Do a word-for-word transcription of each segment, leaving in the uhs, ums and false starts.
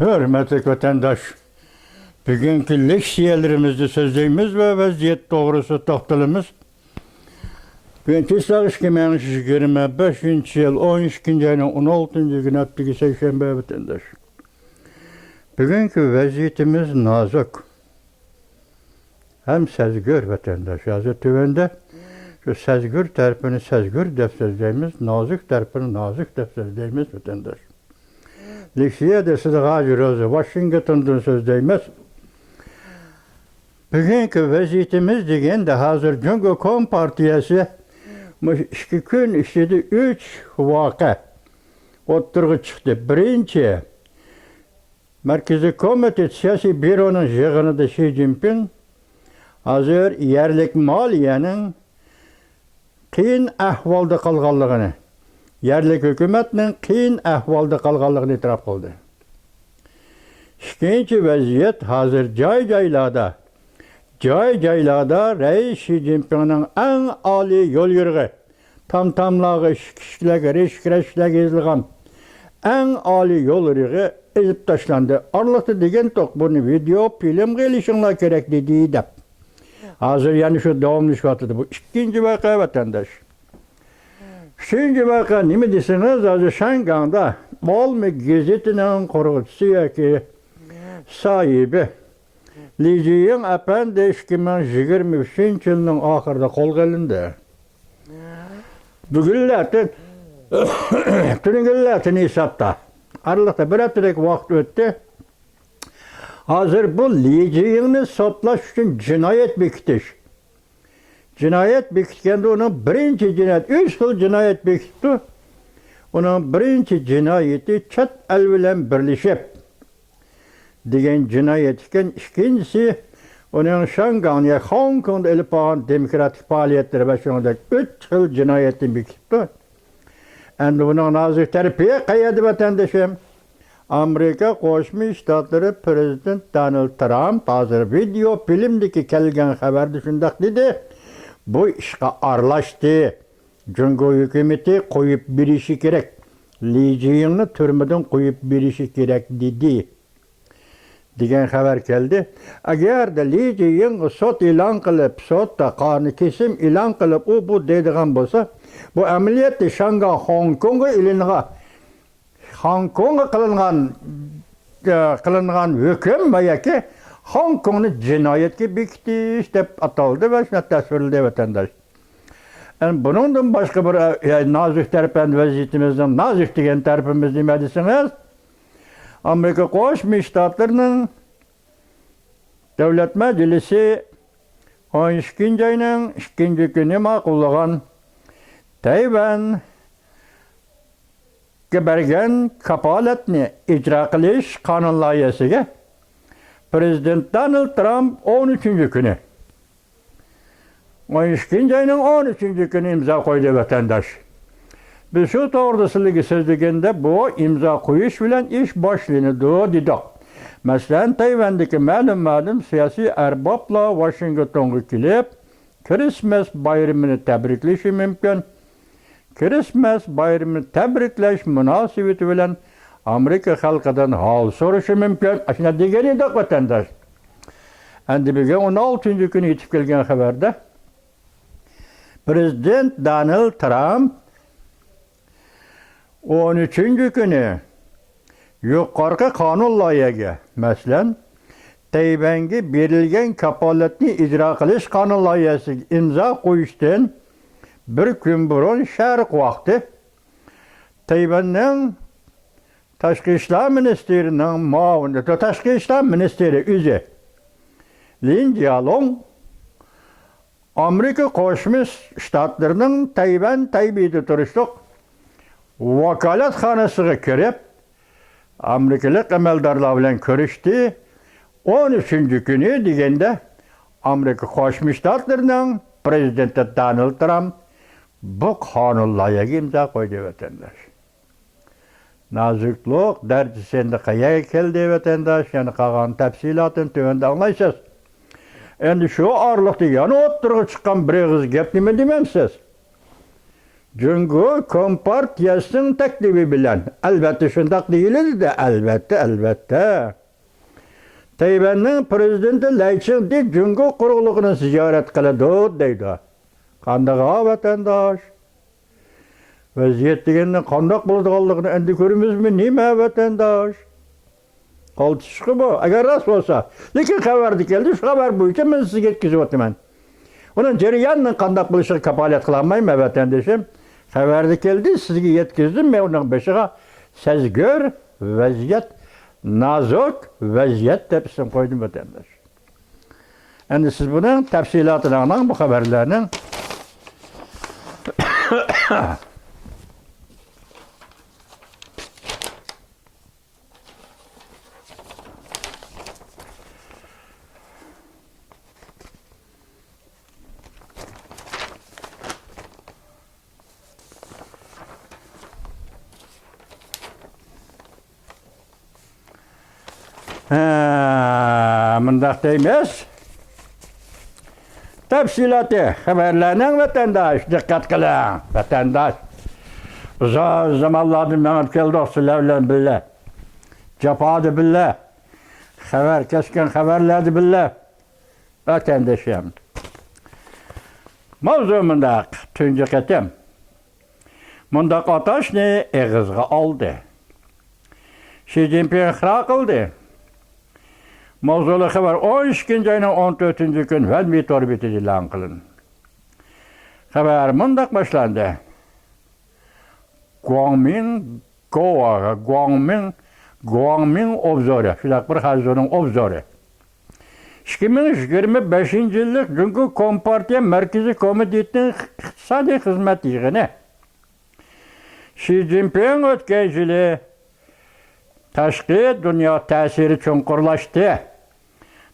ھۆرمەتلىك ۋەتەنداش، بۈگۈنكى لېكسىيەلىرىمىزدە سۆزلەيمىز ۋە ۋەزىيەت توغرىسىدا توختىلىمىز. بۈگۈن چىسلاق ئىككى مىڭ يىگىرمە بەشىنچى يىل ئون ئىككىنچى ئاينىڭ ئون ئالتىنچى كۈنى، ھەپتىكى سەيشەنبە، ۋەتەنداش. بۈگۈنكى ۋەزىيىتىمىز نازۇك ھەم سەزگۈر، ۋەتەنداش. ھازىر تۆۋەندە شۇ سەزگۈر تەرىپىنى سەزگۈر دەپ سۆزلەيمىز، نازۇك تەرىپىنى نازۇك دەپ سۆزلەيمىز، ۋەتەنداش. لېكسىيەدە سىزگە ھازىر ئۆزى ۋاشىنگتوندىن سۆزلەيمىز. بۈگۈنكى ۋەزىيىتىمىز دېگەندە، ھازىر جۇڭگو كومپارتىيەسى مۇشۇ ئىككى كۈن ئىچىدە ئۈچ ۋەقە ئوتتۇرىغا چىقتى. بىرىنچى، مەركىزىي كومىتېت سىياسىي بيۇرونىڭ يىغىنىدا شى جىنپىڭ ھازىر يەرلىك مالىيەنىڭ قىيىن ئەھۋالدا قالغانلىقىنى، يەرلىك ھۆكۈمەتنىڭ قىيىن ئەھۋالدا قالغانلىقىنى ئېتىراپ قىلدى. ئىككىنچى ۋەزىيەت ھازىر جاي-جايلاردا، جاي-جايلاردا رەئىس شى جىنپىڭنىڭ ئەڭ ئالىي يوليورۇقى، تام-تاملارغا، ئىشىك-ئىشىكلەرگە، رەشكە-رەشكىلەرگە يېزىلغان ئەڭ ئالىي يوليورۇقى ئېزىپ تاشلاندى. ئارىلىقتا دېگەنتۇق، بۇنى ۋىدېئو فىلىمغا ئېلىشىڭلار كېرەك دېدى دەپ. ھازىر يەنە شۇ داۋاملىشىۋاتىدۇ. بۇ ئىككىنچى ۋەقە، ۋەتەنداش. ئۈچىنچى ۋەقە نېمە دېسىڭىز، ھازىر شياڭگاڭدا ئالما گېزىتىنىڭ قۇرغۇچىسى ياكى ساھىبى لى جىيىڭ ئەپەندى ئىككى مىڭ يىگىرمە ئۈچىنچى يىلنىڭ ئاخىرىدا قولغا ئېلىندى. بۈگۈنلەردىن، تۈنۈگۈنلەردىن ھېسابتا ئارىلىقتا بىر ھەپتىدەك ۋاقىت ئۆتتى. ھازىر بۇ لى جىيىڭنى سوتلاش ئۈچۈن جىنايەت بېكىتىش. جىنايەت بېكىتكەندە ئۇنىڭ بىرىنچى جىنايەت، ئۈچ خىل جىنايەت بېكىتىپتۇ. ئۇنىڭ بىرىنچى جىنايىتى چەت ئەل بىلەن بىرلىشىپ دېگەن جىنايەت ئىكەن. ئىككىنچىسى، ئۇنىڭ شياڭگاڭ يا خوڭكوڭدا ئېلىپ بارغان دېموكراتىك پائالىيەتلىرى ۋە شۇنىڭدەك ئۈچ خىل جىنايەتنى بېكىتىپتۇ. ئەمدى بۇنىڭ نازۇك تەرىپى قەيەردە، ۋەتەندىشىم؟ ئامېرىكا قوشما شتاتلىرى پرېزىدېنت دونالد ترامپ ھازىر ۋىدېو فىلىمدىكى كەلگەن خەۋەردە شۇنداق دېدى، بۇ ئىشقا ئارىلاشتى. جۇڭگو ھۆكۈمىتى قويۇپ بېرىشى كېرەك. لى جىيىڭنى تۈرمىدىن قويۇپ بېرىشى كېرەك دېدى، دېگەن خەۋەر كەلدى. ئەگەردە لى جىيىڭغا سوت ئېلان قىلىپ، سوتتا قانۇنىي كېسىم ئېلان قىلىپ، ئۇ بۇ دەيدىغان بولسا، بۇ ئەمەلىيەتتە شياڭگاڭ خوڭكوڭغا ئېلىنغان، خوڭكوڭغا قىلىنغان، ئە، قىلىنغان ھۆكۈم ۋە ياكى خوڭكوڭنى جىنايەتكە بېكىتىش دەپ ئاتالدى ۋە شۇنداق تەسۋىرلىدى، ۋەتەنداش. ئەمدى بۇنىڭدىن باشقا بىر، ئە، نازۇك تەرىپى، ئەمدى ۋەزىيىتىمىزنىڭ نازۇك دېگەن تەرىپىمىز نېمە دېسىڭىز، ئامېرىكا قوشما شتاتلىرىنىڭ دۆلەت مەجلىسى ئون ئىككىنچى ئاينىڭ ئىككىنچى كۈنى ماقۇللىغان تەيۋەنگە بەرگەن كاپالەتنى ئىجرا قىلىش قانۇن لايىھەسىگە پرېزىدېنت دونالد ترامپ ئون ئۈچىنچى كۈنى، ئون ئىككىنچى ئاينىڭ ئون ئۈچىنچى كۈنى ئىمزا قويدى، ۋەتەنداش. بىز شۇ توغرىدا سىلەرگە سۆزلىگەندە، بۇ ئىمزا قويۇش بىلەن ئىش باشلىنىدۇ، دېدۇق. مەسىلەن، تەيۋەندىكى مەلۇم-مەلۇم سىياسىي ئەربابلار ۋاشىنگتونغا كېلىپ، كىرىسمەس بايرىمىنى تەبرىكلىشى مۇمكىن. كىرىسمەس بايرىمىنى تەبرىكلەش مۇناسىۋىتى بىلەن ئامېرىكا خەلقىدىن ھال سورىشى مۇمكىن. ئاشۇنداق دېگەن ئىدۇق، ۋەتەنداش. ئەمدى بۈگۈن ئون ئالتىنچى كۈنى يېتىپ كەلگەن خەۋەردە، پرېزىدېنت دونالد ترامپ ئون ئۈچىنچى كۈنى يۇقىرىقى قانۇن لايىھەگە، مەسىلەن، تەيۋەنگە بېرىلگەن كاپالەتنى ئىجرا قىلىش قانۇن لايىھەسىگە ئىمزا قويۇشتىن بىر كۈن بۇرۇن شەرق ۋاقتى تەيۋەننىڭ تاشقى ئىشلار مىنىستىرىنىڭ مۇئاۋىنى، تاشقى ئىشلار مىنىستىرى ئۆزى لىن جيالۇڭ ئامېرىكا قوشما شتاتلىرىنىڭ تەيۋەن تەيبېيدە تۇرۇشلۇق ۋاكالەتخانىسىغا كىرىپ، ئامېرىكىلىق ئەمەلدارلار بىلەن كۆرۈشتى. ئون ئۈچىنچى كۈنى دېگەندە، ئامېرىكا قوشما شتاتلىرىنىڭ پرېزىدېنتى دونالد ترامپ بۇ قانۇن لايىھەگە ئىمزا قويدى، ۋەتەنداش. نازۇكلۇق دەرىجىسى ئەمدى قەيەرگە كەلدى، ۋەتەنداش؟ يەنە قالغان تەپسىلاتىنى تۆۋەندە ئاڭلايسىز. ئەمدى شۇ ئارىلىقتا يەنە ئوتتۇرىغا چىققان بىر ئېغىز گەپ نېمە دېمەمسىز؟ جۇڭگو كومپارتىيەسىنىڭ تەكلىپى بىلەن، ئەلۋەتتە شۇنداق دېيىلىدۇ-دە، ئەلۋەتتە، ئەلۋەتتە. تەيۋەننىڭ پىرېزىدېنتى لەي چىڭدې جۇڭگو قۇرۇقلۇقىنى زىيارەت قىلىدۇ دەيدۇ. قانداق ۋەتەنداش؟ ۋەزىيەت دېگەننىڭ قانداق بولىدىغانلىقىنى ئەمدى كۆرىمىزمۇ نېمە ۋەتەنداش؟ قالتىسقۇ بۇ، ئەگەر راست بولسا. لېكىن خەۋەردە كەلدى، شۇ خەۋەر بويىچە مەن سىزگە يەتكۈزۈۋاتىمەن. ئۇنىڭ جەريانىنىڭ قانداق بولۇشىغا كاپالەت قىلالمايمەن، ۋەتەندىشىم. خەۋەردە كەلدى، سىزگە يەتكۈزدۈم. مەن ئۇنىڭ بېشىغا سەزگۈر ۋەزىيەت، نازۇك ۋەزىيەت دەپ ئىسىم قويدۇم، ۋەتەنداش. ئەمدى سىز بۇنىڭ تەپسىلاتىنى ئاڭلاڭ، بۇ خەۋەرلەرنىڭ. ھە، مۇنداق دەيمىز. تەپسىلاتى خەۋەرلەرنىڭ، ۋەتەنداش، دىققەت قىلىڭ، ۋەتەنداش. ئۇزاق زامانلاردىن مېڭىپ كەلدۇق سىلەر بىلەن بىللە. جاپادا بىللە. خەۋەر، كەسكىن خەۋەرلەردە بىللە. ۋەتەندىشىم. ماۋزۇ مۇنداق، تۇنجى قېتىم مۇنداق ئاتاشنى ئېغىزغا ئالدى. شى جىنپىڭ ئىقرار قىلدى. ماۋزۇلۇق خەۋەر ئون ئىككىنچى ئاينىڭ ئون تۆتىنچى كۈنى ۋەنۋې تور بېتىدە ئېلان قىلىندى. خەۋەر مۇنداق باشلاندى. گۇاڭمىڭ گوۋا، گۇاڭمىڭ، گۇاڭمىڭ ئوبزورى، شۇنداق بىر خەنزۇنىڭ ئوبزورى. ئىككى مىڭ يىگىرمە بەشىنچى يىللىق جۇڭگو كومپارتىيە مەركىزىي كومىتېتىنىڭ ئىقتىسادىي خىزمەت يىغىنى. شى جىنپىڭ ئۆتكەن يىلى تاشقى دۇنيا تەسىرى چوڭقۇرلاشتى.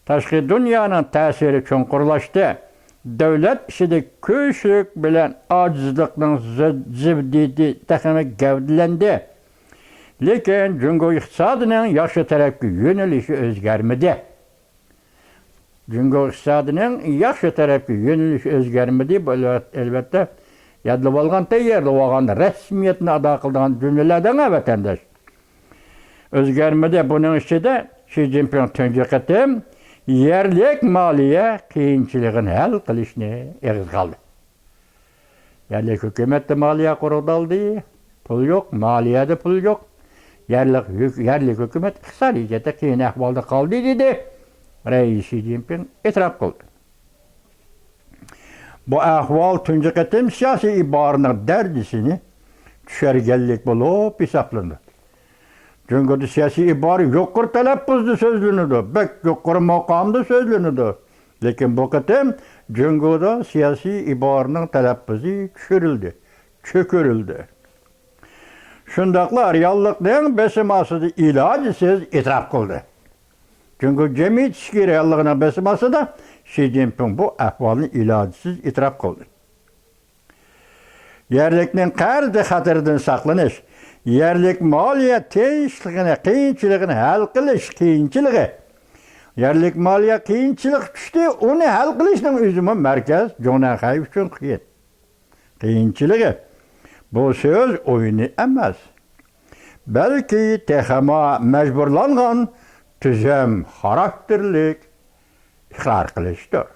تاشقى دۇنيانىڭ تەسىرى چوڭقۇرلاشتى. دۆلەت ئىچىدىكى كۈچلۈك بىلەن ئاجىزلىقنىڭ زىددىيىتى تېخىمۇ گەۋدىلەندى. لېكىن جۇڭگو ئىقتىسادىنىڭ ياخشى تەرەپكە يۆنىلىشى ئۆزگەرمىدى. جۇڭگو ئىقتىسادىنىڭ ياخشى تەرەپكە يۆنىلىشى ئۆزگەرمىدى. بۇ ئەلۋەت-، ئەلۋەتتە، يادلىۋالغان، تەييارلىۋالغان، رەسمىيەتنى ئادا قىلىدىغان جۈملىلەردىن، ۋەتەنداش. ئۆزگەرمىدى. بۇنىڭ ئىچىدە شى جىنپىڭ تۇنجى قېتىم يەرلىك مالىيە قىيىنچىلىقىنى ھەل قىلىشنى ئېغىزغا ئالدى. يەرلىك ھۆكۈمەتتە مالىيە قۇرۇقدالدى، پۇل يوق، مالىيەدە پۇل يوق. يەرلىك ھۆك-، يەرلىك ھۆكۈمەت ئىقتىسادىي جەھەتتە قىيىن ئەھۋالدا قالدى، دېدى. رەئىس شى جىنپىڭ ئېتىراپ قىلدى. بۇ ئەھۋال تۇنجى قېتىم سىياسىي ئىبارىنىڭ دەرىجىسىنى چۈشۈرگەنلىك بولۇپ ھېسابلىنىدۇ. جۇڭگودا سىياسىي ئىبارە يۇقىرى تەلەپپۇزدا سۆزلىنىدۇ، بەك يۇقىرى ماقامدا سۆزلىنىدۇ. لېكىن بۇ قېتىم جۇڭگودا سىياسىي ئىبارىنىڭ تەلەپپۇزى چۈشۈرۈلدى، چۆكۈرۈلدى. شۇنداقلا رېئاللىقنىڭ بېسىم ئاستىدا ئىلاجىسىز ئېتىراپ قىلدى. جۇڭگو جەمئىيىتى ئىچكى رېئاللىقىنىڭ بېسىمى ئاستىدا شى جىنپىڭ بۇ ئەھۋالنى ئىلاجىسىز ئېتىراپ قىلدى. يەرلىكنىڭ قەرزى خەتىرىدىن ساقلىنىش، يەرلىك مالىيە تىنچلىقىنى، قىيىنچىلىقىنى ھەل قىلىش قىيىنچىلىقى. يەرلىك مالىيە قىيىنچىلىق چۈشتى، ئۇنى ھەل قىلىشنىڭ ئۆزىمۇ مەركەز جۇڭنەنخەي ئۈچۈن قىيىن. قىيىنچىلىقى. بۇ سۆز ئويۇنى ئەمەس، بەلكى تېخىمۇ مەجبۇرلانغان تۈزۈم خاراكتېرلىك ئىقرار قىلىشتۇر.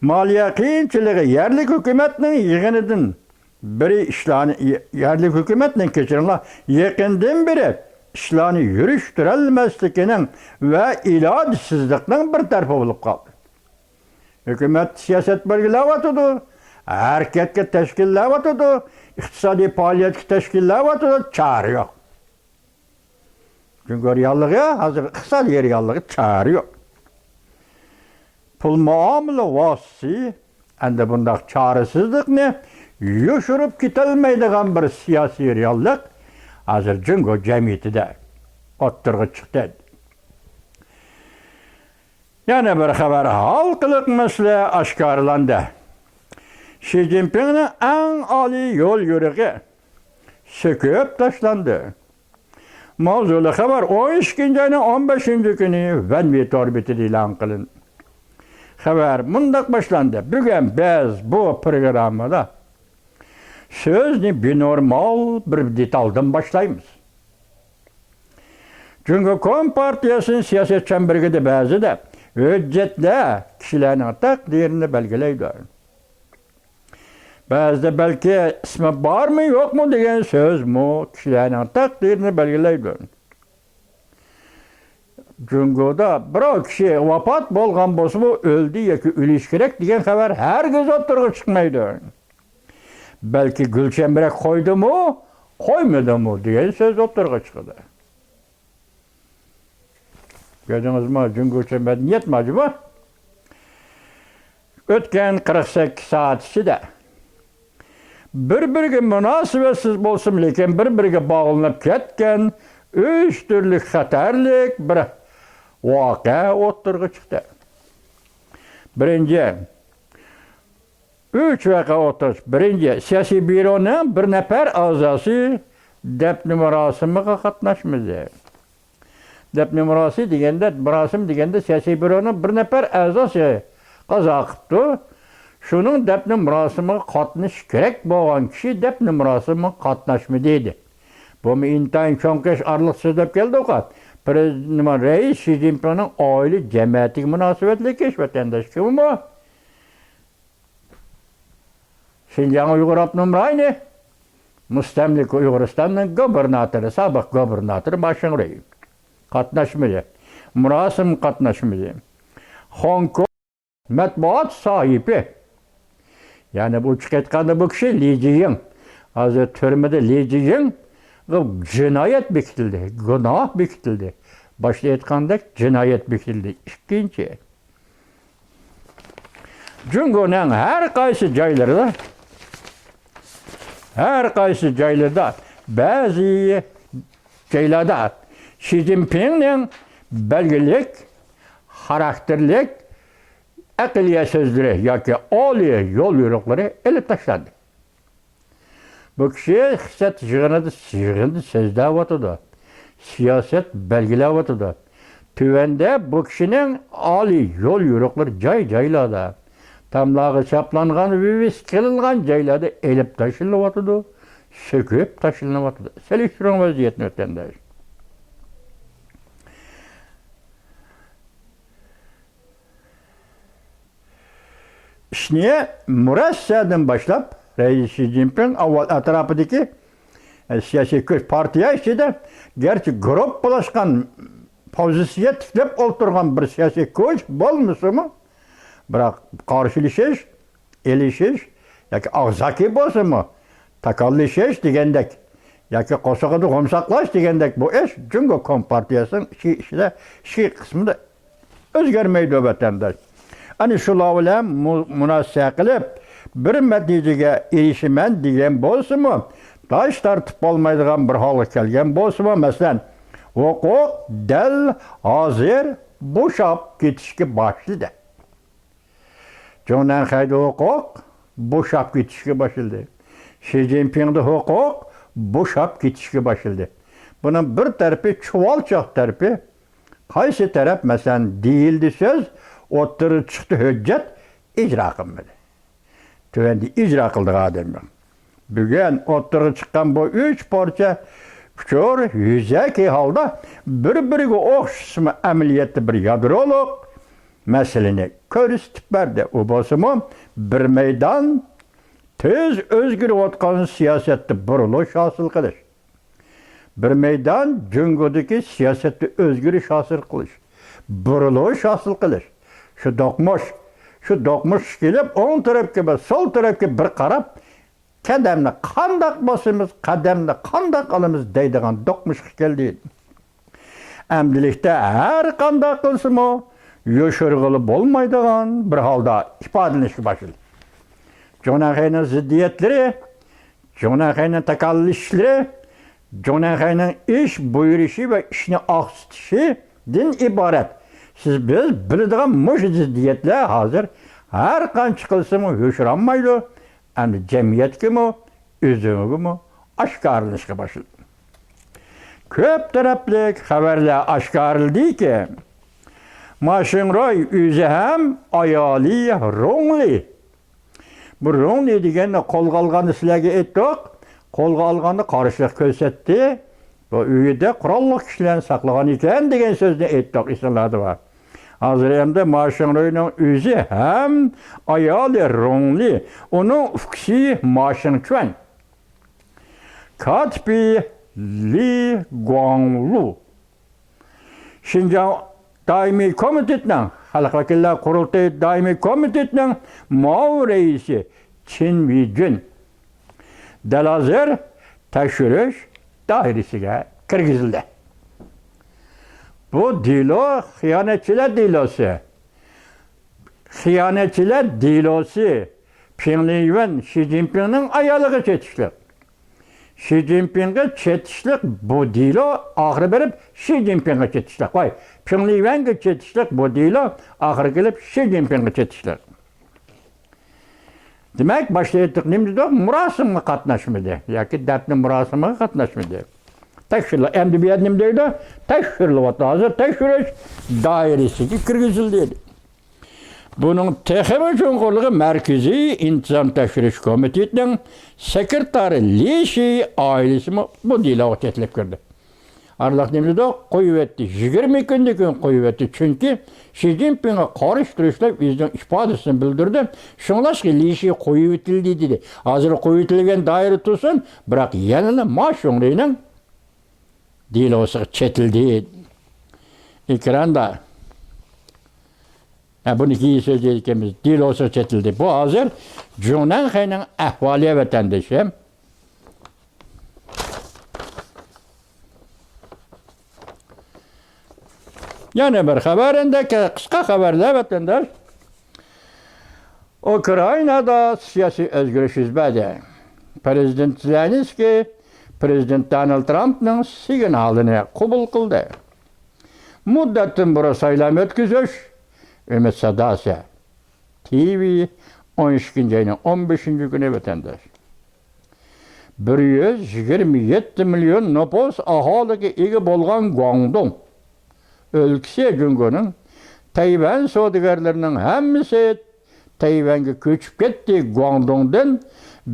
مالىيە قىيىنچىلىقى يەرلىك ھۆكۈمەتنىڭ يىغىنىدىن بىرى ئىشلارنى، يەرلىك ھۆكۈمەتنىڭ، كەچۈرۈڭلار، يېقىندىن بېرى ئىشلارنى يۈرۈشتۈرەلمەسلىكىنىڭ ۋە ئىلاجىسىزلىقنىڭ بىر تەرىپى بولۇپ قالدى. ھۆكۈمەت سىياسەت بەلگىلەۋاتىدۇ، ھەرىكەتكە تەشكىللەۋاتىدۇ، ئىقتىسادىي پائالىيەتكە تەشكىللەۋاتىدۇ، چارە يوق. جۇڭگو رېئاللىقى، ھازىر ئىقتىسادىي رېئاللىقى، چارە يوق. پۇل مۇئامىلە ۋاسىتىسى ئەمدى بۇنداق چارىسىزلىقنى يوشۇرۇپ كېتەلمەيدىغان بىر سىياسىي رېئاللىق ھازىر جۇڭگو جەمئىيىتىدە ئوتتۇرىغا چىقتى. يەنە بىر خەۋەر، ھالقىلىق مەسىلە ئاشكارىلاندى. شى جىنپىڭنىڭ ئەڭ ئالىي يول يورۇقى سۆكۈپ تاشلاندى. ماۋزۇلۇق خەۋەر ئون ئىككىنچى ئاينىڭ ئون بەشىنچى كۈنى ۋەنۋې تور بېتىدە ئېلان قىلىندى. خەۋەر مۇنداق باشلاندى. بۈگۈن بىز بۇ پروگراممىدا سۆزنى بىنورمال بىر دېتالدىن باشلايمىز. جۇڭگو كومپارتىيەسىنىڭ سىياسىي چەمبىرىكىدە بەزىدە ھۆججەتلەر كىشىلەرنىڭ تەقدىرىنى بەلگىلەيدۇ. بەزىدە بەلكى ئىسمى بارمۇ يوقمۇ دېگەن سۆزمۇ كىشىلەرنىڭ تەقدىرىنى بەلگىلەيدۇ. جۇڭگودا بىراۋ كىشى ۋاپات بولغان بولسىمۇ، ئۆلدى ياكى ئۆلۈشى كېرەك دېگەن خەۋەر ھەرگىز ئوتتۇرىغا چىقمايدۇ. بەلكى گۈلچەمبىرەك قويدىمۇ، قويمىدىمۇ دېگەن سۆز ئوتتۇرىغا چىقىدۇ. كۆردىڭىزمۇ، جۇڭگوچە مەدەنىيەتمۇ جۇمۇ؟ ئۆتكەن قىرىق سەككىز سائەت ئىچىدە بىر-بىرىگە مۇناسىۋەتسىز بولسىمۇ، لېكىن بىر-بىرىگە باغلىنىپ كەتكەن ئۈچ تۈرلۈك خەتەرلىك بىر ۋەقە ئوتتۇرىغا چىقتى. بىرىنچى، ئۈچ ۋەقە ئوتتۇرىغا چىقتى. بىرىنچى، سىياسىي بيۇرونىڭ بىر نەپەر ئەزاسى دەپنە مۇراسىمىغا قاتناشمىدى. دەپنە مۇراسى دېگەندە، مۇراسىم دېگەندە سىياسىي بيۇرونىڭ بىر نەپەر ئەزاسى قازا قىپتۇ. شۇنىڭ دەپنە مۇراسىمىغا قاتنىشىش كېرەك بولغان كىشى دەپنە مۇراسىمىغا قاتناشمىدى دېدى. بۇمۇ ئىنتايىن چوڭقۇر ئارىلىق سۆزلەپ كەلدۇق. پرېز-، نېمە، رەئىس شى جىنپىڭنىڭ ئائىلە جەمەتىگە مۇناسىۋەتلىك ئىش، ۋەتەنداشلىقىمۇ. شىنجاڭ ئۇيغۇر ئاپتونوم رايونى مۇستەملىكە ئۇيغۇرىستاننىڭ گۇبېرناتورى، سابىق گۇبېرناتورى ماشىڭرېي قاتناشمىدى. مۇراسىم قاتناشمىدى. خوڭكوڭ مەتبۇئات ساھىبى، يەنى بۇ چىقىۋاتقاندا بۇ كىشى لى جىيىڭ. ھازىر تۈرمىدە لى جىيىڭغا جىنايەت بېكىتىلدى، گۇناھ بېكىتىلدى. باشتا ئېيتقاندەك جىنايەت بېكىتىلدى. ئىككىنچى، جۇڭگونىڭ ھەر قايسى جايلىرىدا، ھەر قايسى جايلىرىدا، بەزى جايلاردا شى جىنپىڭنىڭ بەلگىلىك خاراكتېرلىك ئەقلىيە سۆزلىرى ياكى ئالىي يول يورۇقلىرى ئېلىپ تاشلاندى. بۇ كىشى خىسلەت يىغىنىدا، يىغىندا سۆزلەۋاتىدۇ، سىياسەت بەلگىلەۋاتىدۇ. تۆۋەندە بۇ كىشىنىڭ ئالىي يول يورۇقلىرى جاي-جايلاردا، تاملارغا چاپلانغان، ۋىۋىسكا قىلىنغان جايلاردا ئېلىپ تاشلىنىۋاتىدۇ، سۆكۈپ تاشلىنىۋاتىدۇ. سېلىشتۇرۇڭ ۋەزىيەتنى، ۋەتەنداش. ئىشنى مۇرەسسەدىن باشلاپ، رەئىس شى جىنپىڭ ئاۋۋال ئەتراپىدىكى، ئە، سىياسىي كۈچ، پارتىيە ئىچىدە گەرچە گۇرۇپپىلاشقان پوزىتسىيە تىكلەپ ئولتۇرغان بىر سىياسىي كۈچ بولمىسىمۇ، بىراق قارشىلىشىش، ئېلىشىش ياكى ئاغزاكى بولسىمۇ، تاكاللىشىش دېگەندەك ياكى قورسىقىدا غۇمساقلاش دېگەندەك بۇ ئىش جۇڭگو كومپارتىيەسىنىڭ ئىچى ئىچىدە، ئىچكى قىسمىدا ئۆزگەرمەيدۇ، ۋەتەنداش. ئەنە شۇلار بىلەن مۇ-، مۇنازىرە قىلىپ، بىر نەتىجىگە ئېرىشىمەن دېگەن بولسىمۇ، داش تارتىپ بولمايدىغان بىر ھالغا كەلگەن بولسىمۇ، مەسىلەن، ھوقۇق دەل ھازىر بوشاپ كېتىشكە باشلىدى. جۇڭنەنخەيدە ھوقۇق بوشاپ كېتىشكە باشلىدى. شى جىنپىڭدا ھوقۇق بوشاپ كېتىشكە باشلىدى. بۇنىڭ بىر تەرىپى، چۇۋالچاق تەرىپى، قايسى تەرەپ، مەسىلەن، دېيىلدى سۆز، ئوتتۇرىغا چىقتى ھۆججەت، ئىجرا قىلمىدى. تۆۋەندە ئىجرا قىلىدىغان ئادەم يوق. بۈگۈن ئوتتۇرىغا چىققان بۇ ئۈچ پارچە ئۇچۇر يۈزەكى ھالدا بىر-بىرىگە ئوخشىسىمۇ، ئەمەلىيەتتە بىر يادرولۇق مەسىلىنى كۆرسىتىپ بەردى. ئۇ بولسىمۇ بىر مەيدان تېز ئۆزگىرىۋاتقان سىياسەتتە بۇرۇلۇش ھاسىل قىلىش. بىر مەيدان جۇڭگودىكى سىياسەتتە ئۆزگىرىش ھاسىل قىلىش، بۇرۇلۇش ھاسىل قىلىش. شۇ دوقمۇش، شۇ دوقمۇشقا كېلىپ، ئوڭ تەرەپكە ۋە سول تەرەپكە بىر قاراپ، قەدەمنى قانداق باسىمىز، قەدەمنى قانداق ئالىمىز دەيدىغان دوقمۇشقا كەلدى. ئەمدىلىكتە ھەر قانداق قىلسىمۇ يوشۇرغىلى بولمايدىغان بىر ھالدا ئىپادىلىنىشكە باشلىدى. جۇڭنەنخەينىڭ زىددىيەتلىرى، جۇڭنەنخەينىڭ تاكاللىشىشلىرى، جۇڭنەنخەينىڭ ئىش بۇيرۇشى ۋە ئىشنى ئاقسىتىشىدىن ئىبارەت. سىز، بىز بىلىدىغان مۇشۇ زىددىيەتلەر ھازىر ھەر قانچە قىلسىمۇ يوشۇرالمايدۇ. ئەمدى جەمئىيەتكىمۇ، ئۆزىمىزگىمۇ ئاشكارىلىنىشقا باشلىدى. كۆپ تەرەپلىك خەۋەرلەر ئاشكارىلىدىكى، ما شىڭروي ئۆزى ھەم ئايالى رۇڭلى. بۇ رۇڭلى دېگەننى قولغا ئالغاندا سىلەرگە ئېيتتۇق. قولغا ئالغاندا قارشىلىق كۆرسەتتى. بۇ ئۆيىدە قوراللىق كىشىلەرنى ساقلىغان ئىكەن دېگەن سۆزنى ئېيتتۇق، ئېسىڭلاردا بار. ھازىر ئەمدى ما شىڭروينىڭ ئۆزى ھەم ئايالى رۇڭلى، ئۇنىڭ ئۇكىسى ما شىڭچۈەن، كاتىپى لى گۇاڭلۇ، شىنجاڭ دائىمىي كومىتېتىنىڭ، خەلق ۋەكىللەر قۇرۇلتىيى دائىمىي كومىتېتىنىڭ مۇئاۋىن رەئىسى چېن ۋېيجۈن دەل ھازىر تەكشۈرۈش دائىرىسىگە كىرگۈزۈلدى. بۇ دېلو خىيانەتچىلەر دېلوسى. خىيانەتچىلەر دېلوسى پېڭ لىيۈەن شى جىنپىڭنىڭ ئايالىغا چېتىشلىق. شى جىنپىڭغا چېتىشلىق بۇ دېلو ئاخىرى بېرىپ شى جىنپىڭغا چېتىشلىق. ۋاي، پېڭ لىيۈەنگە چېتىشلىق بۇ دېلو ئاخىرى كېلىپ شى جىنپىڭغا چېتىشلىق. دېمەك، باشتا ئېيتتۇق، نېمە دېدۇق؟ مۇراسىمغا قاتناشمىدى ياكى دەپنە مۇراسىمىغا قاتناشمىدى. تەكشۈرۈلۈ-، ئەمدى بۇ يەردە نېمە دەيدۇ؟ تەكشۈرۈلۈۋاتىدۇ. ھازىر تەكشۈرۈش دائىرىسىگە كىرگۈزۈلدى. بۇنىڭ تېخىمۇ چوڭقۇرلۇقى مەركىزىي ئىنتىزام تەكشۈرۈش كومىتېتىنىڭ سېكرېتارى لى شى ئائىلىسىمۇ بۇ دېلوغا چېتىلىپ كىردى. ئارىلىق نېمە دېدۇق؟ قويۇۋەتتى. يىگىرمە كۈندىن كېيىن قويۇۋەتتى. چۈنكى شى جىنپىڭغا قارشى تۇرۇشلار ئۆزىنىڭ ئىپادىسىنى بىلدۈردى. شۇڭلاشقا لى شى قويۇۋېتىلدى دېدى. ھازىر قويۇۋېتىلگەن دائىرە تۇرسۇن، بىراق يەنىلا ما شۇڭرىنىڭ دېلوسىغا چېتىلدى. ئېكراندا. ھە، بۇنى كېيىن سۆزلەيدىكەنمىز. دېلوسىغا چېتىلدى. بۇ ھازىر جۇڭنەنخېينىڭ ئەھۋالى، ۋەتەندىشىم. يەنە بىر خەۋەر، ئەندى قىسقا خەۋەرلەر، ۋەتەنداش. ئۇكرائىنادا سىياسىي ئۆزگىرىش يۈز بەردى. پىرېزىدېنت زېلېنسكىي پىرېزىدېنت دونالد ترامپنىڭ سىگنالىنى قوبۇل قىلدى. مۇددەتتىن بۇرۇن سايلام ئۆتكۈزۈش ئۈمىد ساداسى. تىۋى، ئون ئىككىنچى ئاينىڭ ئون بەشىنچى كۈنى، ۋەتەنداش. بىر يۈز يىگىرمە يەتتە مىليون نوپۇس ئاھالىگە ئىگە بولغان گۇاڭدۇڭ ئۆلكىسى جۇڭگونىڭ تەيۋەن سودىگەرلىرىنىڭ ھەممىسى تەيۋەنگە كۆچۈپ كەتتى. گۇاڭدۇڭدىن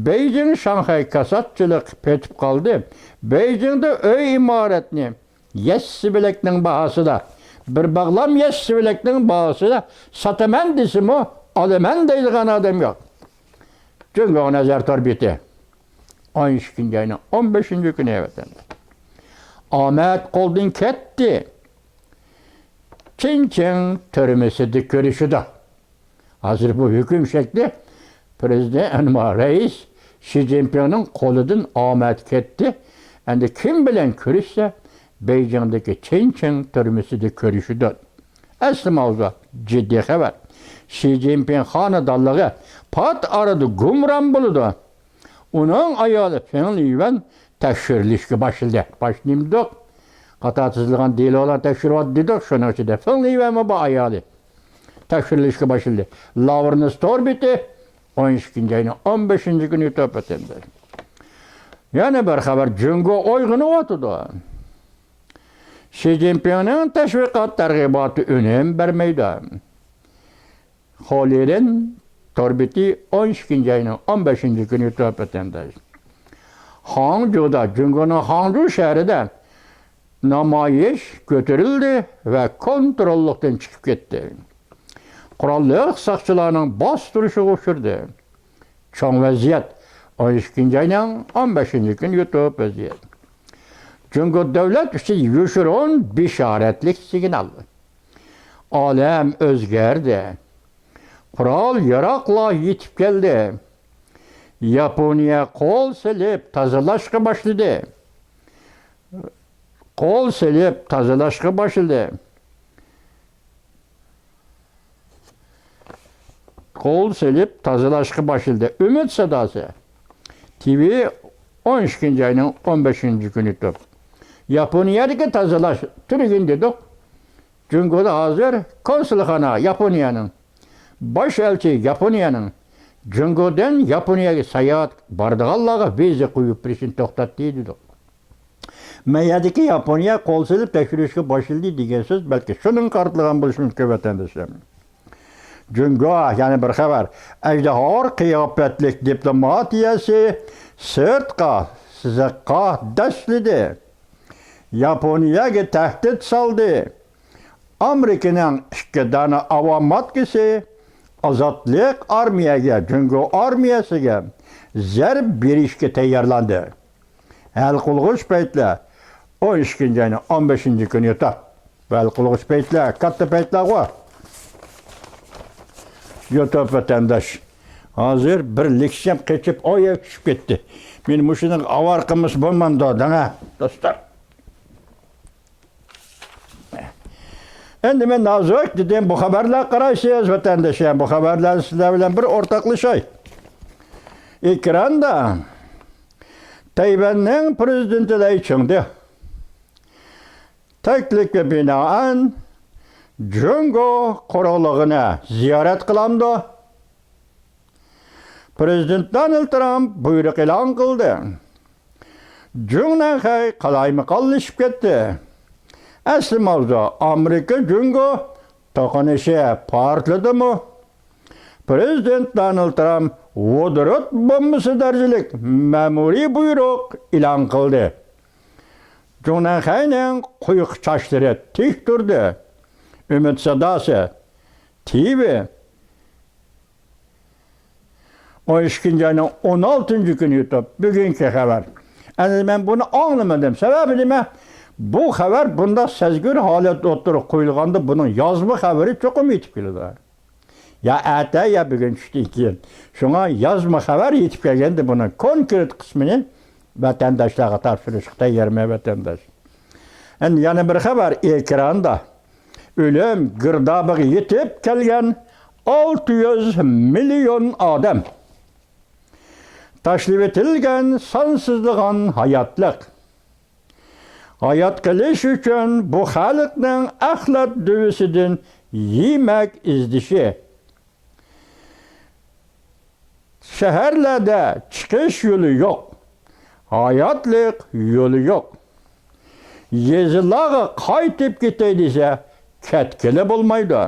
بېيجىڭ، شاڭخەي كاساتچىلىق پېتىپ قالدى. بېيجىڭدا ئۆي ئىمارەتنى يەسسە بىلەكنىڭ باھاسىدا، بىر باغلام يەسسە بىلەكنىڭ باھاسىدا ساتىمەن دېسىمۇ، ئالىمەن دەيدىغان ئادەم يوق. جۇڭگو نەزەر تور بېتى. ئون ئىككىنچى ئاينىڭ ئون بەشىنچى كۈنى، ۋەتەندە. ئامەت قولدىن كەتتى. چىنچىڭ تۈرمىسىدە كۆرۈشىدۇ. ھازىر بۇ ھۆكۈم شەكلى پىرېزىدېنت، ئەنما رەئىس شى جىنپىڭنىڭ قولىدىن ئامەت كەتتى. ئەمدى كىم بىلەن كۆرۈشسە، بېيجىڭدىكى چىنچىڭ تۈرمىسىدە كۆرۈشىدۇ. ئەسلى ماۋزۇ، جىددىي خەۋەر. شى جىنپىڭ خانىدانلىقى پات ئارىدا گۇمران بولىدۇ. ئۇنىڭ ئايالى فېڭ لىيۈەن تەكشۈرۈلۈشكە باشلىدى. باش نېمە دېدۇق؟ قاتار تىزىلغان دېلولار تەكشۈرۈۋاتىدۇ دېدۇق. شۇنىڭ ئىچىدە فېڭ لىيۈەنمۇ بار ئايالى. تەكشۈرۈلۈشكە باشلىدى. لاۋرېنس تور بېتى، ئون ئىككىنچى ئاينىڭ ئون بەشىنچى كۈنى يۈتۈپ ئۆتۈلدى. يەنە بىر خەۋەر، جۇڭگو ئويغىنىۋاتىدۇ. شى جىنپىڭنىڭ تەشۋىقات تەرغىباتى ئۈنۈم بەرمەيدۇ. خولىرىن تور بېتى، ئون ئىككىنچى ئاينىڭ ئون بەشىنچى كۈنى يۈتۈپ ئۆتۈلدى. خاڭجۇدا، جۇڭگونىڭ خاڭجۇ شەھىرىدە نامايىش كۆتۈرۈلدى ۋە كونتروللۇقتىن چىقىپ كەتتى. قوراللىق ساقچىلارنىڭ باستۇرۇشىغا ئۇچرىدى. چوڭ ۋەزىيەت، ئون ئىككىنچى ئاينىڭ ئون بەشىنچى كۈنى يۈتۈپ ۋەزىيەت. جۇڭگو دۆلەت ئۈچۈن يوشۇرۇن بېشارەتلىك سىگنال. ئالەم ئۆزگەردى. قورال ياراغلار يېتىپ كەلدى. ياپونىيە قول سېلىپ تازىلاشقا باشلىدى. قول سېلىپ تازىلاشقا باشلىدى. قول سېلىپ تازىلاشقا باشلىدى. ئۈمىد ساداسى. تىۋى، ئون ئىككىنچى ئاينىڭ ئون بەشىنچى كۈنى توپ. ياپونىيەدىكى تازىلاش تۈگىگەن دېدۇق. جۇڭگودا ھازىر كونسۇلخانا ياپونىيەنىڭ، باش ئەلچى ياپونىيەنىڭ، جۇڭگودىن ياپونىيەگە ساياھەت بارىدىغانلارغا ۋىزا قويۇپ بېرىشنى توختاتتى دېدۇق. مەيەدىكى ياپونىيە قول سېلىپ تەكشۈرۈشكە باشلىدى دېگەن سۆز بەلكى شۇنىڭغا قارىتىلغان بولۇشى مۇمكىن، ۋەتەنداشلىرىم. جۇڭگو، يەنە بىر خەۋەر. ئەجدىھا قىياپەتلىك دىپلوماتىيەسى سىرتقا سىزىققا دەسسىدى. ياپونىيەگە تەھدىت سالدى. ئامېرىكىنىڭ ئىككى دانە ئاۋاماتكىسى ئازادلىق ئارمىيەگە، جۇڭگو ئارمىيەسىگە زەربە بېرىشكە تەييارلاندى. ھەل قىلغۇچ پەيتلەر ئون ئىككىنچى ئاينىڭ ئون بەشىنچى كۈنى يوتاپ. ھەل قىلغۇچ پەيتلەر، كاتتا پەيتلەرغۇ. يوتاپ ۋەتەنداش. ھازىر بىر لېكسىيەم قېچىپ، ئاياغ چۈشۈپ كەتتى. مېنى مۇشۇنىڭغا ئاۋارە قىلمىسا بولمامدۇ، دەڭە، دوستلار. ئەمدى مەن نازۇك دېدىم، بۇ خەۋەرلەر قارايسىز، ۋەتەنداشلار، بۇ خەۋەرلەرنى سىلەر بىلەن بىر ئورتاقلىشاي. ئېكراندا تەيۋەننىڭ پىرېزىدېنتى لەي چىڭدې تەكلىپكە بىنائەن جۇڭگو قۇرۇقلۇقىنى زىيارەت قىلامدۇ؟ پىرېزىدېنت دونالد ترامپ بۇيرۇق ئېلان قىلدى. جۇڭنەنخەي قالايمىقانلىشىپ كەتتى. ئەسلى ماۋزۇ ئامېرىكا جۇڭگو توقۇنۇشى پارتلىدىمۇ؟ پىرېزىدېنت دونالد ترامپ ۋودورود بومبىسى دەرىجىلىك مەمۇرىي بۇيرۇق ئېلان قىلدى. جۇڭنەنخەينىڭ قۇيۇق چاچلىرى تىك تۇردى. ئۈمىد ساداسى، تىۋى. ئون ئىككىنچى ئاينىڭ ئون ئالتىنچى كۈنى يوتاپ، بۈگۈنكى خەۋەر. ئەمدى مەن بۇنى ئاڭلىمىدىم. سەۋەبى نېمە؟ بۇ خەۋەر بۇنداق سەزگۈر ھالەتتە ئوتتۇرىغا قويۇلغاندا بۇنىڭ يازما خەۋىرى چوقۇم يېتىپ كېلىدۇ. يا ئەتە، يا بۈگۈن چۈشتىن كېيىن. شۇڭا يازما خەۋەر يېتىپ كەلگەندە بۇنىڭ كونكرېت قىسمىنى ۋەتەنداشلارغا تاپشۇرۇشقا تەييارمەن، ۋەتەنداش. ئەمدى يەنە بىر خەۋەر ئېكراندا. ئۆلۈم گىردابىغا يېتىپ كەلگەن ئالتە يۈز مىليون ئادەم. تاشلىۋېتىلگەن سانسىزلىغان ھاياتلىق. ھايات قېلىش ئۈچۈن بۇ خەلقنىڭ ئەخلەت دۆۋىسىدىن يېمەك ئىزدىشى. شەھەرلەردە چىقىش يولى يوق، ھاياتلىق يولى يوق. يېزىلارغا قايتىپ كېتەي دېسە، كەتكىلى بولمايدۇ.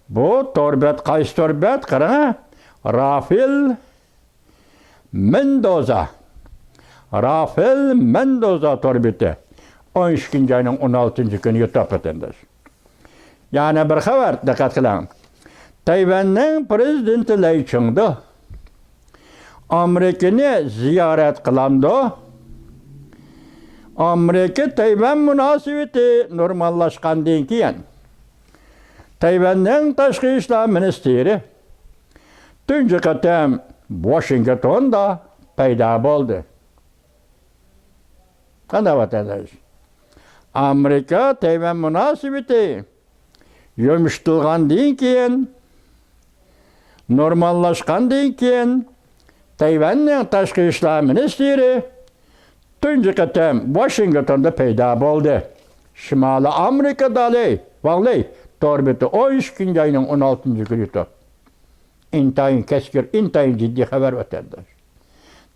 بۇ تور بەت قايسى تور بەت؟ قاراڭ، رافېل مېندوزا. رافېل مېندوزا تور بېتى. ئون ئىككىنچى ئاينىڭ ئون ئالتىنچى كۈنى يوتاپ، ۋەتەنداش. يەنە بىر خەۋەر، دىققەت قىلىڭ. تەيۋەننىڭ پىرېزىدېنتى لەي چىڭدې ئامېرىكىنى زىيارەت قىلامدۇ؟ ئامېرىكا تەيۋەن مۇناسىۋىتى نورماللاشقاندىن كېيىن، تەيۋەننىڭ تاشقى ئىشلار مىنىستىرى تۇنجى قېتىم ۋاشىنگتوندا پەيدا بولدى. قانداق، ۋەتەنداش؟ ئامېرىكا تەيۋەن مۇناسىۋىتى يۇمشىتىلغاندىن كېيىن، نورماللاشقاندىن كېيىن، تەيۋەننىڭ تاشقى ئىشلار مىنىستىرى تۇنجى قېتىم ۋاشىنگتوندا پەيدا بولدى. شىمالىي ئامېرىكا دالى ۋاڭ لېي تور بېتى، ئون ئىككىنچى ئاينىڭ ئون ئالتىنچى كۈنى. ئىنتايىن كەسكىر، ئىنتايىن جىددىي خەۋەر، ۋەتەنداش.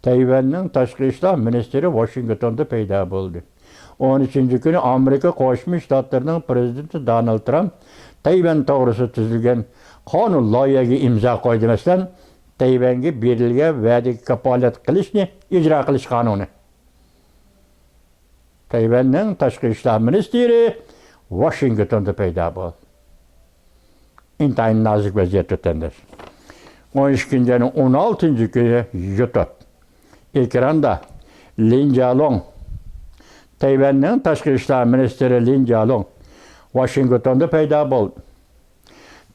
تەيۋەننىڭ تاشقى ئىشلار مىنىستىرى ۋاشىنگتوندا پەيدا بولدى. ئون ئۈچىنچى كۈنى ئامېرىكا قوشما شتاتلىرىنىڭ پىرېزىدېنتى دونالد ترامپ تەيۋەن توغرىسىدا تۈزۈلگەن قانۇن لايىھەگە ئىمزا قويدى. مەسىلەن، تەيۋەنگە بېرىلگەن ۋەدىگە كاپالەت قىلىشنى ئىجرا قىلىش قانۇنى. تەيۋەننىڭ تاشقى ئىشلار مىنىستىرى ۋاشىنگتوندا پەيدا بولدى. ئىنتايىن نازۇك ۋەزىيەت، ۋەتەنداش. ئون ئىككىنچى ئاينىڭ ئون ئالتىنچى كۈنى يۇتۇپ. ئېكراندا لىن جيالۇڭ، تەيۋەننىڭ تاشقى ئىشلار مىنىستىرى لىن جيالۇڭ ۋاشىنگتوندا پەيدا بولدى.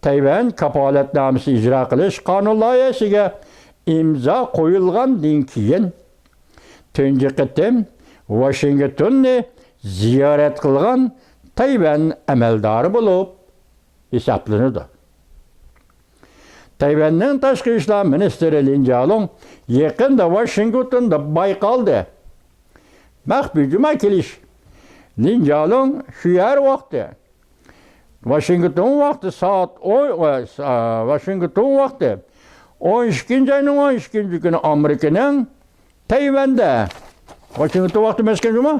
تەيۋەن كاپالەتنامىسى ئىجرا قىلىش قانۇن لايىھەسىگە ئىمزا قويۇلغاندىن كېيىن، تۇنجى قېتىم ۋاشىنگتوننى زىيارەت قىلغان تەيۋەن ئەمەلدارى بولۇپ ھېسابلىنىدۇ. تەيۋەننىڭ تاشقى ئىشلار مىنىستىرى لىن جيالۇڭ يېقىندا ۋاشىنگتوندا بايقالدى. مەخپىي جۇما كېلىش. لىن جيالۇڭ شۇ يەر ۋاقتى، ۋاشىنگتون ۋاقتى سائەت ئون، ۋاشىنگتون ۋاقتى ئون ئىككىنچى ئاينىڭ ئون ئىككىنچى كۈنى ئامېرىكىنىڭ تەيۋەندە ۋاشىنگتون ۋاقتى مەسكەن جۇمۇ،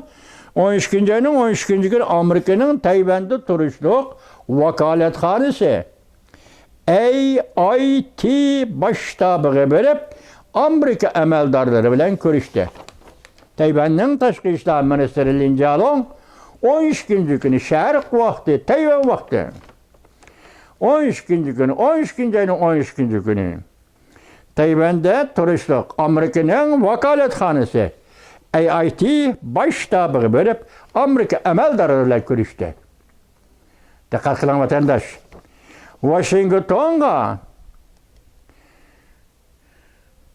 ئون ئىككىنچى ئاينىڭ ئون ئىككىنچى كۈنى ئامېرىكىنىڭ تەيۋەندە تۇرۇشلۇق ۋاكالەتخانىسى ئەي ئاي تى باش شتابىغا بېرىپ، ئامېرىكا ئەمەلدارلىرى بىلەن كۆرۈشتى. تەيۋەننىڭ تاشقى ئىشلار مىنىستىرى لىن جيالۇڭ ئون ئىككىنچى كۈنى شەرق ۋاقتى، تەيۋەن ۋاقتى، ئون ئىككىنچى كۈنى، ئون ئىككىنچى ئاينىڭ ئون ئىككىنچى كۈنى تەيۋەندە تۇرۇشلۇق ئامېرىكىنىڭ ۋاكالەتخانىسى ئەي ئاي تى باش شتابىغا بېرىپ، ئامېرىكا ئەمەلدارلىرى بىلەن كۆرۈشتى. دىققەت قىلىڭ، ۋەتەنداش. ۋاشىنگتونغا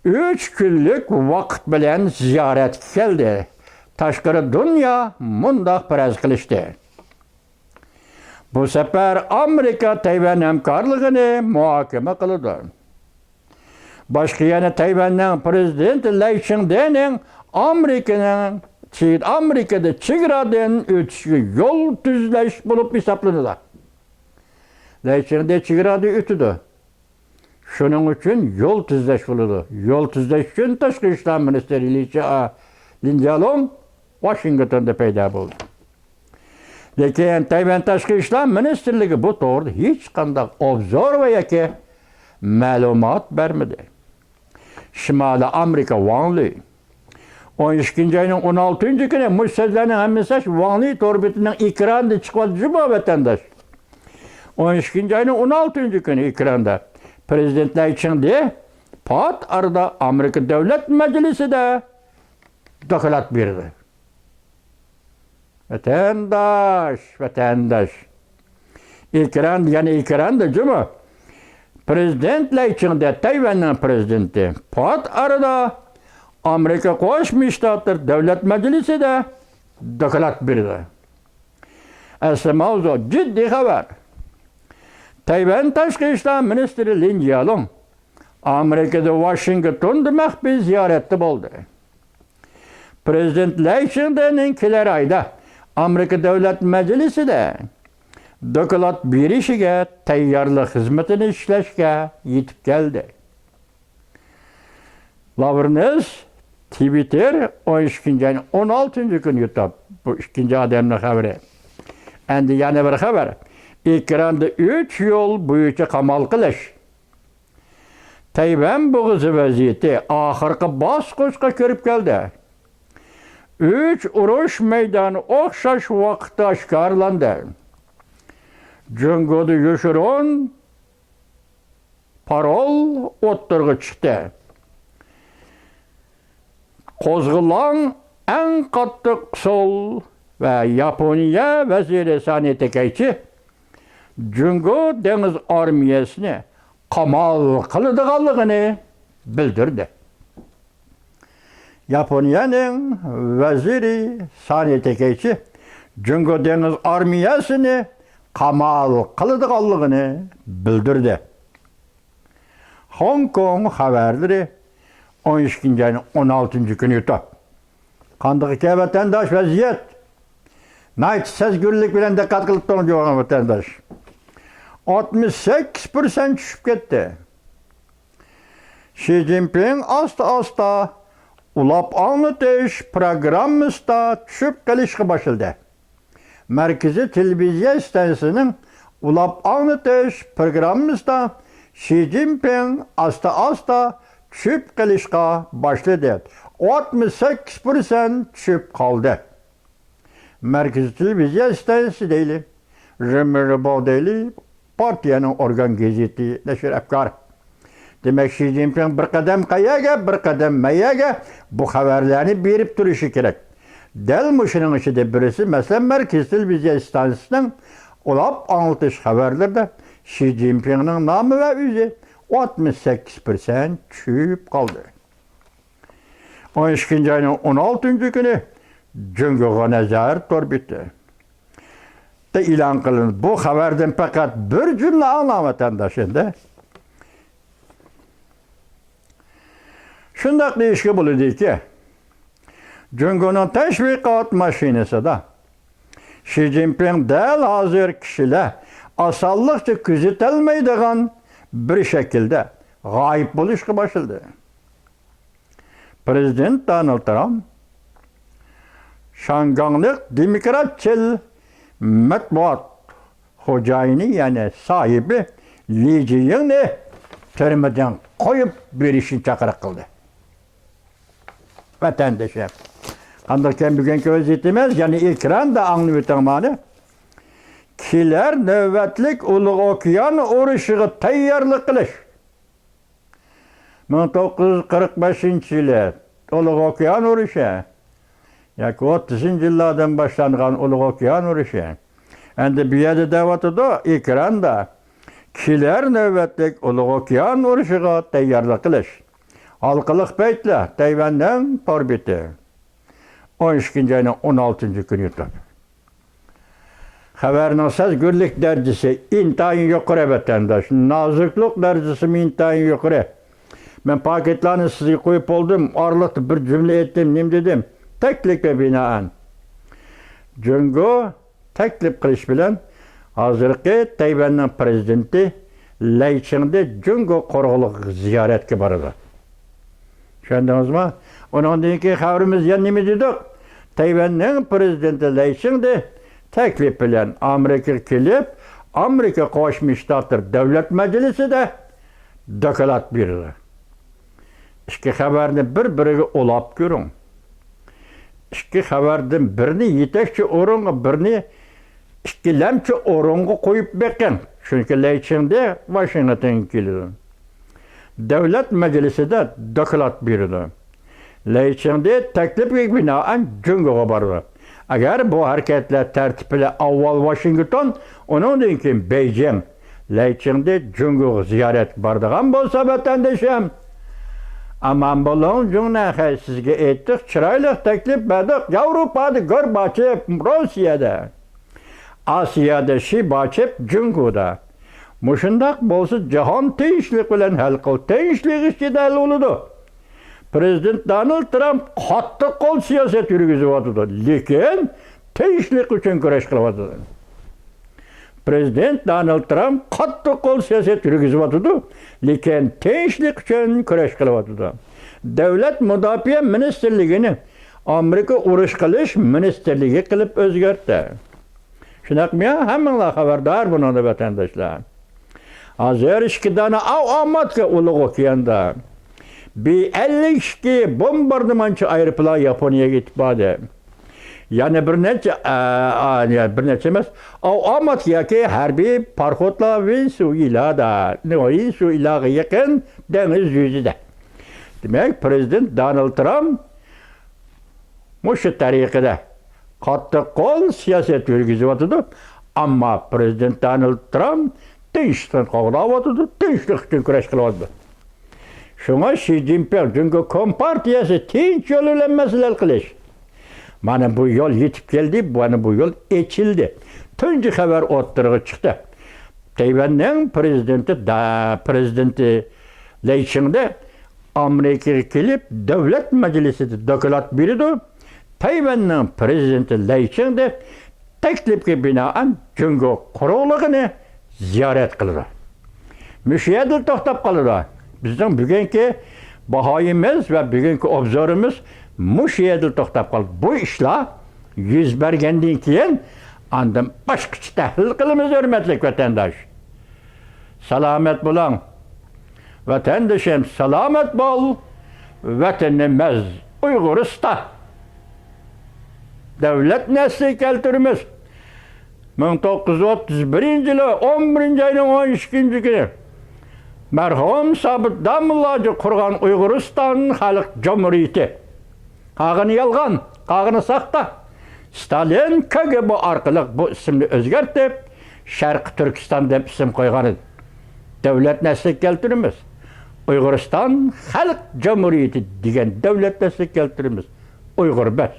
ئۈچ كۈنلۈك ۋاقىت بىلەن زىيارەتكە كەلدى. تاشقىرى دۇنيا مۇنداق پەرەز قىلىشتى: بۇ سەپەر ئامېرىكا تەيۋەن ھەمكارلىقىنى مۇھاكىمە قىلىدۇ. باشقا يەنە تەيۋەننىڭ پىرېزىدېنتى لەي چىڭدېنىڭ ئامېرىكىنىڭ چې-، ئامېرىكىدا چېگرادىن ئۆتۈشىگە يول تۈزلەش بولۇپ ھېسابلىنىدۇ. لەي چىڭدې چېگرادىن ئۆتىدۇ. شۇنىڭ ئۈچۈن يول تۈزلەش بولىدۇ. يول تۈزلەش ئۈچۈن تاشقى ئىشلار مىنىستىرى لى چا-، لىن جيالۇڭ ۋاشىنگتوندا پەيدا بولدى. لېكىن تەيۋەن تاشقى ئىشلار مىنىستىرلىكى بۇ توغرىدا ھېچقانداق ئوبزور ۋە ياكى مەلۇمات بەرمىدى. شىمالىي ئامېرىكا ۋاڭ لى، ئون ئىككىنچى ئاينىڭ ئون ئالتىنچى كۈنى، مۇشۇ سۆزلەرنىڭ ھەممىسى ۋاڭ لى تور بېتىنىڭ ئېكرانىدا چىقىۋاتىدۇ جۇمۇ، ۋەتەنداش. ئون ئىككىنچى ئاينىڭ ئون ئالتىنچى كۈنى ئېكراندا پىرېزىدېنت لەي چىڭدې پات ئارىدا ئامېرىكا دۆلەت مەجلىسىدە دوكلات بېرىدۇ. ۋەتەنداش، ۋەتەنداش. ئېكران، يەنە ئېكراندا جۇمۇ. پىرېزىدېنت لەي چىڭدې، تەيۋەننىڭ پىرېزىدېنتى، پات ئارىدا ئامېرىكا قوشما شتاتلىرى دۆلەت مەجلىسىدە دوكلات بېرىدۇ. ئەسلى ماۋزۇ جىددىي خەۋەر. تەيۋەن تاشقى ئىشلار مىنىستىرى لىن جيالۇڭ ئامېرىكىدا ۋاشىنگتوندا مەخپىي زىيارەتتە بولدى. پىرېزىدېنت لەي چىڭدېنىڭ كېلەر ئايدا ئامېرىكا دۆلەت مەجلىسىدە دوكلات بېرىشىگە تەييارلىق خىزمىتىنى ئىشلەشكە يېتىپ كەلدى. لاۋرېنس تىۋىتتېر ئون ئىككىنچى ئاينىڭ ئون ئالتىنچى كۈنى يوتاپ، بۇ ئىككىنچى ئادەمنىڭ خەۋىرى. ئەندى يەنە بىر خەۋەر. ئېكراندا ئۈچ يول بويىچە قامال قىلىش. تەيۋەن بوغۇزى ۋەزىيىتى ئاخىرقى باسقۇچقا كىرىپ كەلدى. ئۈچ ئۇرۇش مەيدانى ئوخشاش ۋاقىتتا ئاشكارىلاندى. جۇڭگودا يوشۇرۇن پارول ئوتتۇرىغا چىقتى. قوزغىلاڭ ئەڭ قاتتىق ئۇسۇل ۋە ياپونىيە ۋەزىرى سانى تېكەيچى جۇڭگو دېڭىز ئارمىيەسىنى قامال قىلىدىغانلىقىنى بىلدۈردى. ياپونىيەنىڭ ۋەزىرى سانى تېكەيچى جۇڭگو دېڭىز ئارمىيەسىنى قامال قىلىدىغانلىقىنى بىلدۈردى. خوڭكوڭ خەۋەرلىرى ئون ئىككىنچى ئاينىڭ ئون ئالتىنچى كۈنى يوتاپ. قانداق ئىكەن ۋەتەنداش ۋەزىيەت؟ ناھايىتى سەزگۈرلۈك بىلەن دىققەت قىلىپ تۇرۇڭ جۇۋان ۋەتەنداش. ئاتمىش سەككىز پىرسەنت چۈشۈپ كەتتى. شى جىنپىڭ ئاستا-ئاستا ئۇلاپ ئاڭلىتىش پروگراممىسىدا چۈشۈپ قېلىشقا باشلىدى. مەركىزىي تېلېۋىزىيە ئىستانسىسىنىڭ ئۇلاپ ئاڭلىتىش پروگراممىسىدا شى جىنپىڭ ئاستا-ئاستا چۈشۈپ قېلىشقا باشلىدى. ئاتمىش سەككىز پىرسەنت چۈشۈپ قالدى. مەركىزىي تېلېۋىزىيە ئىستانسىسى دەيلى، رېمېربو دەيلى، پارتىيەنىڭ ئورگان گېزىتى، نەشر ئەپكار. دېمەك، شى جىنپىڭ بىر قەدەم قەيەرگە، بىر قەدەم مەيەرگە بۇ خەۋەرلەرنى بېرىپ تۇرۇشى كېرەك. دەل مۇشۇنىڭ ئىچىدە بىرسى، مەسىلەن، مەركىزىي تېلېۋىزىيە ئىستانسىسىنىڭ ئۇلاپ ئاڭلىتىش خەۋەرلىرىدە شى جىنپىڭنىڭ نامى ۋە ئۆزى ئاتمىش سەككىز پىرسەنت چۈشۈپ قالدى. ئون ئىككىنچى ئاينىڭ ئون ئالتىنچى كۈنى جۇڭگوغا نەزەر تور بېتى ئېلان قىلىندى. بۇ خەۋەردىن پەقەت بىر جۈملە ئاڭلاڭ، ۋەتەنداش، ئەمدى. شۇنداق دېيىشكە بولىدۇكى، جۇڭگونىڭ تەشۋىقات ماشىنىسىدا شى جىنپىڭ دەل ھازىر كىشىلەر ئاسانلىقچە كۆزىتەلمەيدىغان بىر شەكىلدە غايىب بولۇشقا باشلىدى. پىرېزىدېنت دونالد ترامپ شياڭگاڭلىق دېموكراتچىل مەتبۇئات خوجايىنى، يەنى ساھىبى لى جىيىڭنى تۈرمىدىن قويۇپ بېرىشنى چاقىرىق قىلدى. ۋەتەندىشىم، قانداقكەن بۈگۈنكى ۋەزىيىتىمىز؟ يەنە ئېكراندا ئاڭلىۋېتىڭ مانا. كېلەر نۆۋەتلىك ئۇلۇغ ئوكيان ئۇرۇشىغا تەييارلىق قىلىش. مىڭ توققۇز يۈز قىرىق بەشىنچى يىلى ئۇلۇغ ئوكيان ئۇرۇشى ياكى ئوتتۇزىنچى يىللاردىن باشلانغان ئۇلۇغ ئوكيان ئۇرۇشى. ئەمدى بۇ يەردە دەۋاتىدۇ، ئېكراندا، كېلەر نۆۋەتلىك ئۇلۇغ ئوكيان ئۇرۇشىغا تەييارلىق قىلىش. ھالقىلىق پەيتلەر، تەيۋەننىڭ تور بېتى. ئون ئىككىنچى ئاينىڭ ئون ئالتىنچى كۈنى يۇتۇپ. خەۋەرنىڭ سەزگۈرلۈك دەرىجىسى ئىنتايىن يۇقىرى، ۋەتەنداش. نازۇكلۇق دەرىجىسىمۇ ئىنتايىن يۇقىرى. مەن پاكىتلارنى سىزگە قويۇپ بولدۇم. ئارىلىقتا بىر جۈملە ئېيتتىم، نېمە دېدىم؟ تەكلىپكە بىنائەن، جۇڭگو تەكلىپ قىلىش بىلەن ھازىرقى تەيۋەننىڭ پىرېزىدېنتى لەي چىڭدې جۇڭگو قۇرۇقلۇقىغا زىيارەتكە بارىدۇ. چۈشەندىڭىزمۇ؟ ئۇنىڭدىن كېيىن خەۋىرىمىز يەنە نېمە دېدۇق؟ تەيۋەننىڭ پىرېزىدېنتى لەي چىڭدې تەكلىپ بىلەن ئامېرىكىغا كېلىپ، ئامېرىكا قوشما شتاتلىرى دۆلەت مەجلىسىدە دوكلات بېرىدۇ. ئىككى خەۋەرنى بىر-بىرىگە ئۇلاپ كۆرۈڭ. ئىككى خەۋەردىن بىرنى يېتەكچى ئورۇنغا، بىرنى ئىككىلەمچى ئورۇنغا قويۇپ بېقىڭ. چۈنكى لەي چىڭدې ۋاشىنگتونغا كېلىدۇ. دۆلەت مەجلىسىدە دوكلات بېرىدۇ. لەي چىڭدې تەكلىپكە بىنائەن جۇڭگوغا بارىدۇ. ئەگەر بۇ ھەرىكەتلەر تەرتىپ بىلەن ئاۋۋال ۋاشىنگتون، ئۇنىڭدىن كېيىن بېيجىڭ، لەي چىڭدې جۇڭگوغا زىيارەتكە بارىدىغان بولسا، ۋەتەندىشىم، ئامان بولۇڭ، جۇڭنەنخەي سىزگە ئېيتتۇق، چىرايلىق تەكلىپ بەردۇق، ياۋروپادا گورباچېف، روسىيەدە، ئاسىيادا شىباچېف، جۇڭگودا. مۇشۇنداق بولسا، جاھان تىنچلىق بىلەن ھەل قىل، تىنچلىق ئىچىدە ھەل بولىدۇ. پىرېزىدېنت دونالد ترامپ قاتتىق قول سىياسەت يۈرگۈزۈۋاتىدۇ، لېكىن تىنچلىق ئۈچۈن كۈرەش قىلىۋاتىدۇ. پىرېزىدېنت دونالد ترامپ قاتتىق قول سىياسەت يۈرگۈزۈۋاتىدۇ، لېكىن تىنچلىق ئۈچۈن كۈرەش قىلىۋاتىدۇ. دۆلەت مۇداپىئە مىنىستىرلىكىنى ئامېرىكا ئۇرۇش قىلىش مىنىستىرلىكى قىلىپ ئۆزگەرتتى. شۇنداقمۇ يا؟ ھەممىڭلار خەۋەردار بۇنىڭدا، ۋەتەنداشلار. ھازىر ئىككى دانە ئاۋاماتكا ئۇلۇغ ئوكياندا بى ئەللىك ئىككى بومباردىمانچى ئايروپىلان ياپونىيەگە يېتىپ باردى. يەنە بىر نەچچە، ئا، ئا، يا، بىر نەچچە ئەمەس، ئاۋامات ياكى ھەربىي پاراخوتلار ۋېنېسۇېلادا، ۋېنېسۇېلاغا يېقىن دېڭىز يۈزىدە. دېمەك، پىرېزىدېنت دونالد ترامپ مۇشۇ تەرىقىدە قاتتىق قول سىياسەت يۈرگۈزۈۋاتىدۇ. ئەمما پىرېزىدېنت دونالد ترامپ تىنچلىقنى قوغداۋاتىدۇ، تىنچلىق ئۈچۈن كۈرەش قىلىۋاتىدۇ. شۇڭا شى جىنپىڭ جۇڭگو كومپارتىيەسى تىنچ يول بىلەن مەسىلە ھەل قىلىش. مانا بۇ يول يېتىپ كەلدى، مانا بۇ يول ئېچىلدى. تۇنجى خەۋەر ئوتتۇرىغا چىقتى. تەيۋەننىڭ پىرېزىدېنتى دا-، پىرېزىدېنتى لەي چىڭدې ئامېرىكىغا كېلىپ، دۆلەت مەجلىسىدە دوكلات بېرىدۇ. تەيۋەننىڭ پىرېزىدېنتى لەي چىڭدې تەكلىپكە بىنائەن جۇڭگو قۇرۇقلۇقىنى زىيارەت قىلىدۇ. مۇشۇ يەردىلا توختاپ قالىدۇ. بىزنىڭ بۈگۈنكى باھايىمىز ۋە بۈگۈنكى ئوبزورىمىز مۇشۇ يەردىلا توختاپ قالىدۇ. بۇ ئىشلار يۈز بەرگەندىن كېيىن، ئاندىن باشقىچە تەھلىل قىلىمىز، ھۆرمەتلىك ۋەتەنداش. سالامەت بولۇڭ. ۋەتەندىشىم، سالامەت بول. ۋەتىنىمىز ئۇيغۇرىستان. دۆلەت نەسلى كەلتۈرىمىز. مىڭ توققۇز يۈز ئوتتۇز بىرىنچى يىلى ئون بىرىنچى ئاينىڭ ئون ئىككىنچى كۈنى مەرھۇم سابىت داموللاجى قۇرغان ئۇيغۇرىستان خەلق جۇمھۇرىيىتى. قالغىنى يالغان، قالغىنى ساختا. ستالىن كاگېبې ئارقىلىق بۇ ئىسىمنى ئۆزگەرتىپ، شەرقىي تۈركىستان دەپ ئىسىم قويغان ئىدى. دۆلەت نەسلى كەلتۈرىمىز. ئۇيغۇرىستان خەلق جۇمھۇرىيىتى دېگەن دۆلەت نەسلى كەلتۈرىمىز. ئۇيغۇر بەس.